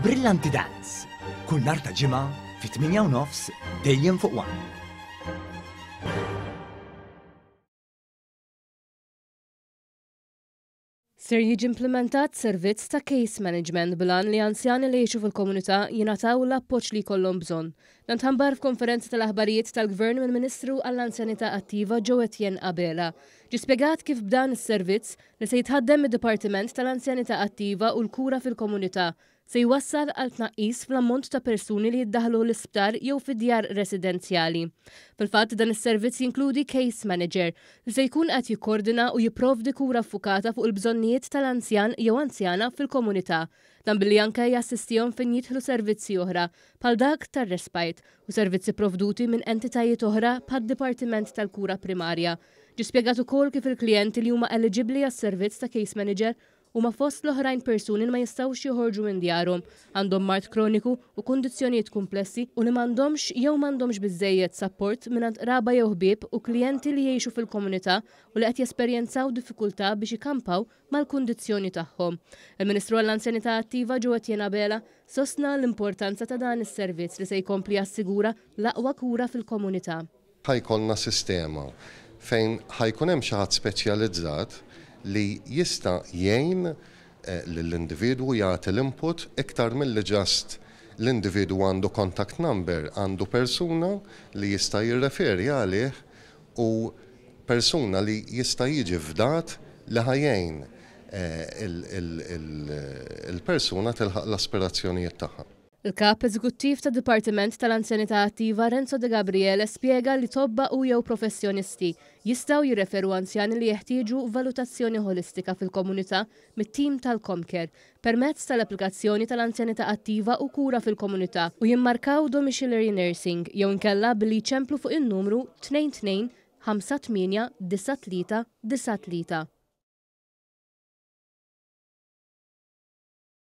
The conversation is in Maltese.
Brillanti Dance, kull nhar ta' Ġimgħa fit-8 u nofs dejjem fuq One. Ser jiġi implimentat servizz ta' case management bil-għan li anzjani li jgħixu fil-komunità jingħataw l-appoġġ li jkollhom bżonn. Dan tħabbar f'konferenza tal-aħbarijiet tal-Gvern mill-Ministru għall-Anzjanità Attiva Jo Etienne Abela. Ġie spjegat kif b'dan is-servizz, li se jitħaddem mid-Dipartiment tal-Anzjanità Attiva u l-Kura fil-Komunità, se jwassal għal tnaqqis fl-ammont ta' persuni li jiddaħħlu l-isptar jew fi djar residenzjali. Fil-fatt, dan is-servizz jinkludi case manager li se jkun qed jikkordina u jipprovdi kura ffukata fuq il-bżonnijiet tal-anzjan jew anzjana fil-komunità. Dan billi anke jassistihom fejn jidħlu servizzi oħra, bħal dak tar-respite u servizzi pprovduti minn entitajiet oħra bħad-Dipartiment tal-Kura Primarja. Ġie spjegat ukoll kif il-klijenti li huma eliġibbli għas-servizz ta' case manager Huma fost l-oħrajn persuni li ma jistgħux joħorġu minn djarhom, għandhom mard kroniku u kundizzjonijiet kumplessi u li m'għandhomx jew m'għandhomx biżżejjed sapport mingħand qraba jew ħbieb u klijenti li jgħixu fil-komunità u li qed jesperjenzaw diffikultà biex ikampaw mal-kundizzjoni tagħhom. Il-Ministru għall-Anzjanità Attiva Jo Etienne Abela sostna l-importanza ta' dan is-servizz li se jkompli jassigura l-aqwa kura fil-komunità. Ħa jkollna sistema fejn ħa jkun hemm xi ħadd speċjalizzat li jista' jgħin lill-individwu jagħti l-input iktar milli just l-individwu għandu contact number, għandu persuna li jista' jirreferi għalih u persuna li jista' jiġi fdat li ħa jgħin il-persuna tilħaq l-aspirazzjonijiet tagħha. Il-Kap Eżekuttiv tad-Dipartiment tal-Anzjanità Attiva Renzo Degabriele spjega li tobba u jew professjonisti jistgħu jirreferu anzjani li jeħtieġu valutazzjoni ħolistika fil-komunità mit-tim tal-CommCare permezz tal-applikazzjoni tal-Anzjanità Attiva u Kura fil-Komunità u jimmarkaw Domiciliary Nursing jew inkella billi jċemplu fuq in-numru 22 58 93 93.